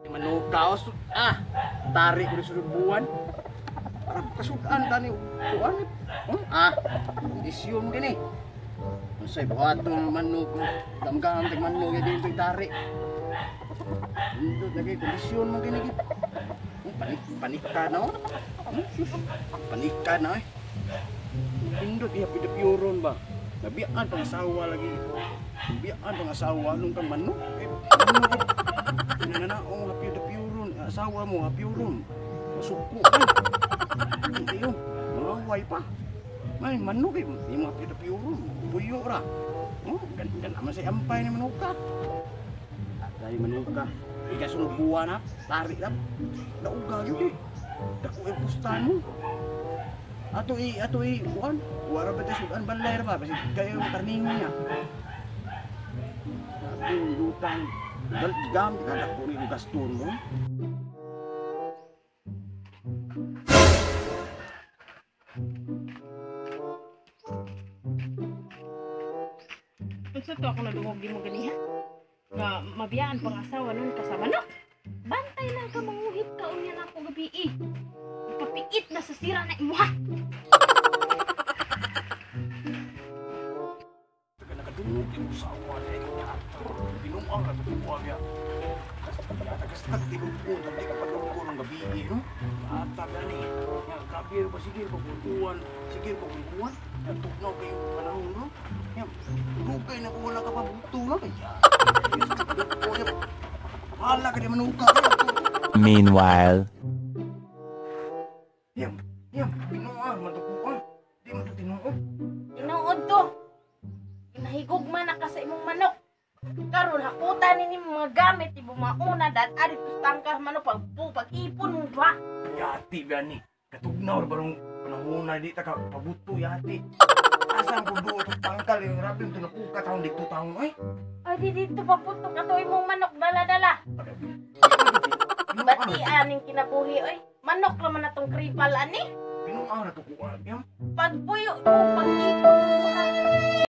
Manuka ah, tarik ko sulod buwan. Para kasudan tani kuan. Ah, isyon kini. Unsay buhaton manok, damgam tag manok kay dito tarik. Indot lagi kondisyon man kini. Panik panik ka no. Panik ka na eh. Indot iya pidapiuron ba. Nabiyaan pang asawa lagi. Nabiyaan pang asawa nung kang manok. Eh, manok. Nananaong hapidapiuron. Asawa mo hapiuron. Masuko man. Hindi yun. Mangaway pa. May manok eh. Yung mga pidapiuron. Puyo ra. Oh, ganda naman sa ampay ni manuka. Dahil manuka. Ika sunod buwan na. Tarik lang. Nauga yun eh. Dako yung pustahan mo. Ato i kuan. Wara ba tayo sudan balay ra ba? Kasi kayo yung karningo niya. Sabi yung lutang. Gam, dako ni gaston mo. Unsa to ako nadungog di mo ganiha? Nga mabiyaan pang asawa nun ka sa manok. Bantay lang ka manguhit ka unya na ako gabi eh. Kapiit na sa sira na imuha. Nakadungog yung asawa niya. Binuang na tutuwa niya. Kastag tinugon, hindi ka padunggo ng gabi eh, no? Ata gani. Nga, grabe ba sige pagbukuan, sige pagbukuan. Nagtugnaw kayo panahon, no? Nga, dugay na kung wala ka pa buto na kaya. Wala ka di manuka kayo. Meanwhile. Yam, yam, binuang, matukuan. Di man to tinuod. Tinuod to. Inahigog man na ka sa imong manok. Karon hakutan ni mga gamit ibo mauna dat ari tangka manok pag pag-ipon mo ba. Yati ba ni? Katugnaw ra barong panahon na di ta ka pabuto yati. Asa ang budo itong tangkal yung grabe yung tunakuka taong dito taong ay. Ay di dito paputok ato imong manok dala-dala. Bati aning kinabuhi oy. Manok ra man atong kripal ani. Pinuang na tukuan. Pagpuyo mo pag-ipon mo ha.